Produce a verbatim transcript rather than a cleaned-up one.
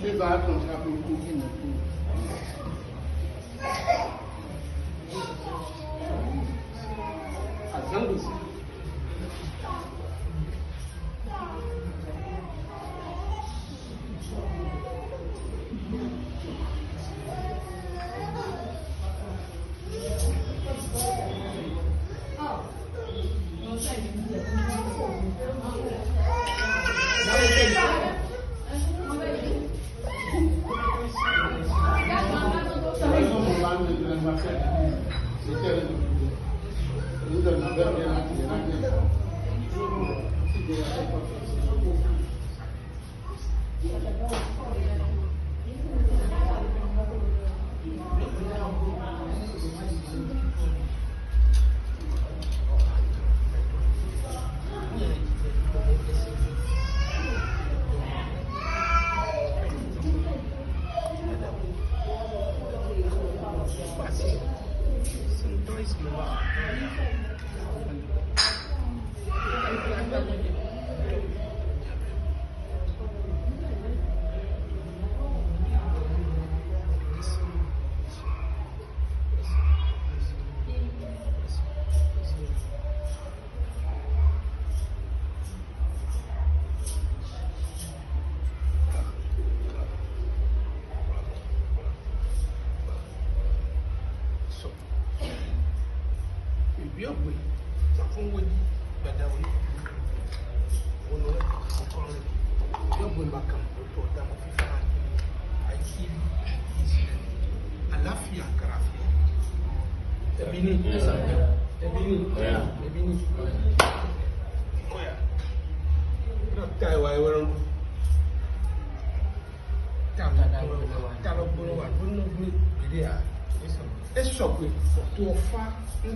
Se va konsa pou kouvri nan kou. A zanmi. Epi yo bwe. Sa fè w di, gade w. Onore, ankò anlè. Yo bwe makam, oto, dam, fifa, akili, izi. Alafia, karafia. Ebini, ebini, ebini. Koya. Nan tay wa, yo, Talò bolo wa, talò bolo wa, bon nou vle ede a. E sòk wi, twò fa, m